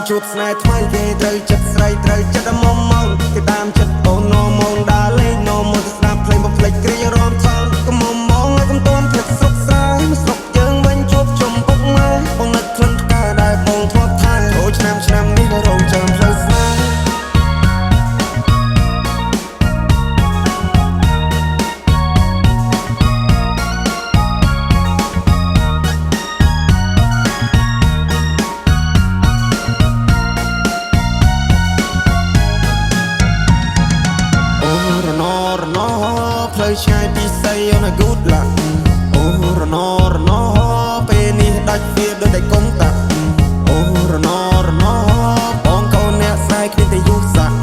ជួបស្នេហ៍ថ្មីគេត្រូវចិត្តស្រីត្រូវចិត្តមុំមកគេតាមចិត្តអូននមងដើរលេងនមទៅស្ដាប់ភ្លេងបំភ្លេចគ្រារំថងកុំមុំមកឲ្យកុំតន់ភ្លេចស្រុកស្រែមកស្រុកយើងវិញជួបជុំពុកម៉ែបងនឹកក្លិនផ្កាដែលបងធ្លាប់ថែអូឆ្នាំឆ្នាំនេះរងចាំផ្លូវស្នេហ៍ អូរណរណផ្លូវឆ្ងាយពីស័យអូន good luck អូរណរណពេលនេះដាច់វាដូចតែកុងតាក់អូរណរណបងកូនអ្នកស្រែគ្មានតែយុសាក់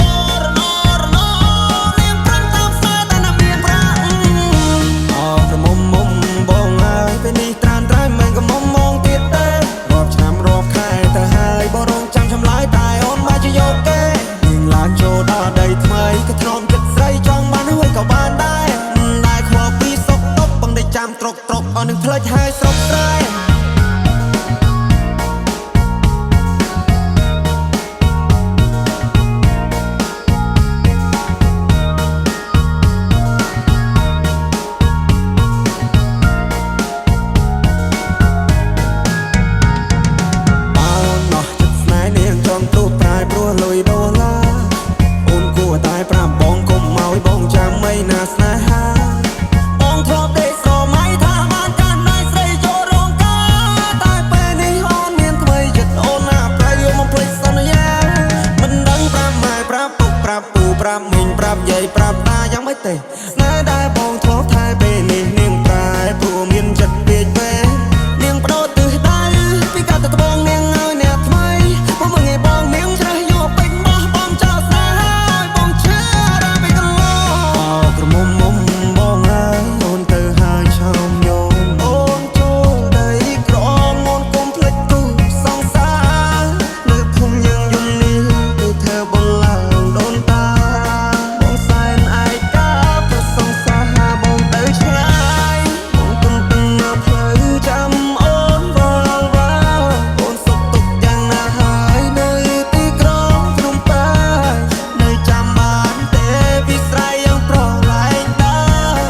អូរណរណនាងប្រឹងតាមខ្សែតែណាមានប្រាក់អោក្រមុំមុំបងហើយពេលនេះត្រានត្រៃមិនក៏មុំមងទៀតទេរាប់ឆ្នាំរាប់ខែទៅហើយបងរងចាំចម្លើយតែអូនមកជាយកគេនាងឡើងចូលដល់ដីថ្មីក៏ធ្នមចិត្តស្រីចង់បានហើយក៏បានដែរដែរខ្វល់ពីសុកតុបបងដេកចាំត្រុកត្រុកអស់នឹងផ្លេចហើយស្រុកស្រែ បើណោះចិត្តស្នេហ៍នាងចង់ទោះប្រែព្រោះលុយដុល្លារអូនគួរតែប្រាប់បងកុំឲ្យបងចាំអីណាស្នេហាបងធ្លាប់ដេកស្រមៃថាបានកាន់ដៃស្រីចូលរោងការតែពេលនេះអូនមានថ្មីចិត្តអូនណាប្រៃយកមកភ្លេចសន្យាមិនដឹងប្រាប់ម៉ែប្រាប់ពុកប្រាប់ពូប្រាប់មីងប្រាប់យាយប្រាប់តាយ៉ាងម៉េចទេស្នេហ៍ដែលបងធ្លាប់ថែពេលនេះនាងប្រែព្រោះមានចិត្តពេកពេកនាងបដូរទិសដៅពីកាត់ទៅត្បូងនាងឲ្យអ្នកថ្មីមកមើលងាយបងនាងច្រេះយកពេញបោះបងចោលស្នេហ៍ឲ្យបងឈឺដល់ពេលកន្លងអោក្រមុំមុំបងហើយអូនទៅហើយឆោមញោមអូនចូលដីក្រងអូនកុំភ្លេចគូសង្សារនៅភូមិយើងយំនេះគឺធ្វើបងឡើងដូនតាបងសែនឯកាប្រសង្សារបងទៅឆ្ងាយបងទន្ទឹងនៅផ្លូវចាំអូនវល់វ៉ាអូនសុខទុក្ខយ៉ាងណាហើយនៅទីក្រុងភ្នំពេញនៅចាំបានទេវិស្រ័យយ៉ាងប្រឡែងដែរ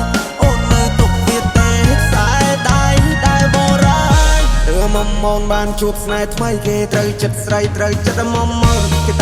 អូននៅទុកវាទេខ្សែដៃដែលបរាយទើមុំមនបានជួបស្នេហ៍ថ្មីគេត្រូវចិត្តស្រីត្រូវចិត្តមុំមនគេ